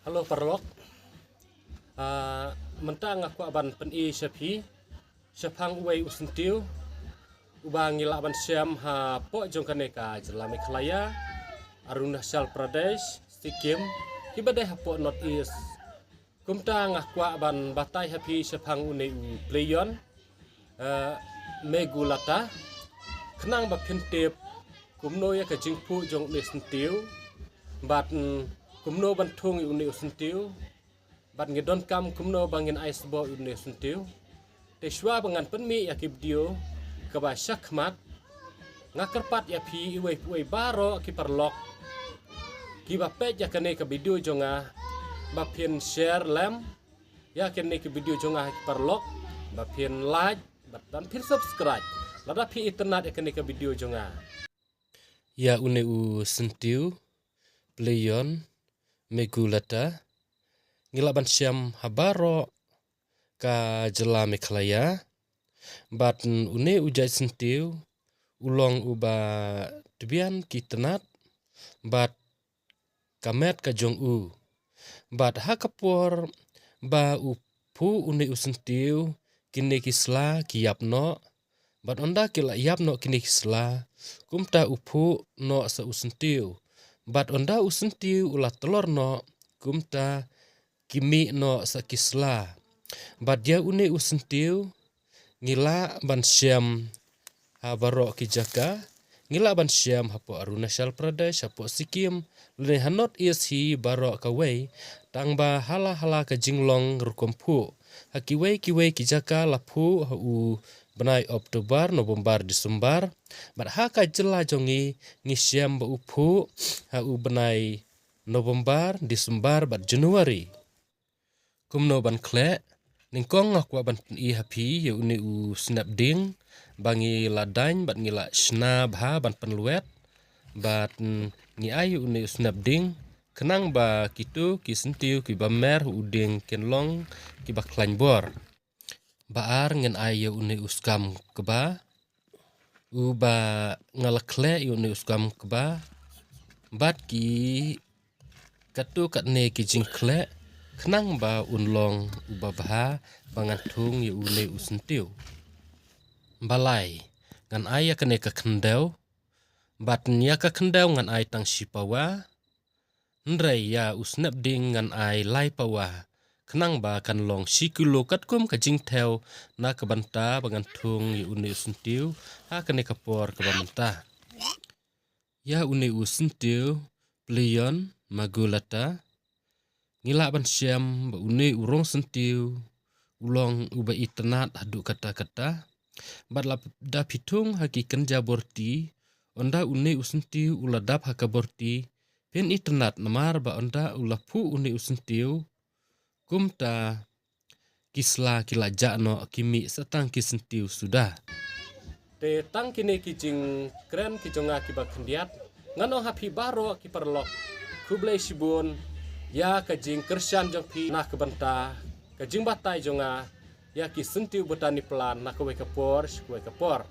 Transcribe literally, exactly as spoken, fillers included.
Hello paralok. Ah, mynta nga kwah ban pyni sha phi shaphang uwei u syntiew uba ngi lah ban shem hapoh jong kane ka jylla Meghalaya, Arunachal Pradesh, Sikkim, kiba dei hapoh North East. Kumta nga kwah ban batai ha phi shaphang une u pleion, eh, Meghalata, khnang ba phin tip kumno ïa ka jingphuh jong une u syntiew bad, mm, kumno ban thung ïa une u syntiew bad ngi donkam kumno ba ngin ai sboh ïa une u syntiew. Te shuwa ba ngan pynmih ïa ki video kaba shakhmat, nga kyrpad ïa phi iwei pa iwei baroh ki paralok kiba peit ïa kane ka video jong nga ba phin share lem ïa kane ka video jong nga, ki paralok, ba phin like bad ban phin subscribe lada phi itynnad ïa kane ka video jong nga. Ïa une u syntiew pleion Meghalata ngi lah ban shem ha baroh ka jylla Meghalaya. Bad une u jait syntiew u long uba tbian ki tnat bad ka met ka jong u. Bad ha ka por ba u phuh une u syntiew, kine ki sla ki ïap noh. Bad ynda ki la ïap noh kine ki sla, kumta u phuh noh sa u syntiew. Bad ynda u syntiew u la tlor noh, kumta ki mih noh sa ki sla. Bad ïa une u syntiew ngi lah ban shem ha baroh ki jaka, ngi lah ban shem hapoh Arunachal Pradesh, hapoh Sikkim, lane ha North East hi baroh kawei, tang ba ha la ha la ka jinglong rukom phuh. Ha kiwei kiwei ki jaka la phuh ha u bnai October, November, December. Bad ha ka jylla jong ngi, ngi shem ba u phuh ha u bnai November, December bad January. Kumno ban khleh, nyngkong nga kwah ban pyni ha phi ïa une u snep dieng ba ngi la daiñ bad ngi la shna bha ban pynlwet. Bad, mm, ngi ai ïa une u snep dieng khnang ba kito ki syntiew kiba mer ha u dieng kin long kiba khlaiñ bor. Ba ar ngin ai ïa une u skam kba, uba nga la khleh ïa une u skam kba bad ki katto katne ki jingkhleh, khnang ba un long uba bha ba ngan thung ïa une u syntiew. Ba lai, ngan ai ïa kane ka khyndew, bad ïa ka khyndew ngan ai tang shi pawa. Hynrei ïa u snep dieng ngan ai lai pawa, khnang ba kan long shi kilo katkum ka jingthew na ka bynta ba ngan thung ïa une u syntiew ha kane ka por kaba mynta. Ïa une u syntiew pleion Meghalata, ngi lah ban shem ba une u rong syntiew u long uba itynnad haduh katta katta. Bad lada phi thung ha ki kynja borti, ynda une u syntiew u la dap ha ka borti, phin itynnad namar ba ynda u la phuh une u syntiew, kumta ki sla ki la jah noh, ki mih sa tang ki syntiew suda. Te tang kine ki jingkren ki jong nga kiba khyndiat, ngan ong ha phi baroh ki paralok, khublei shibun ïa ka jingkyrshan jong phi na ka bynta ka jingbatai jong nga ïa ki syntiew botani plant na kawei ka por sha kawei ka por.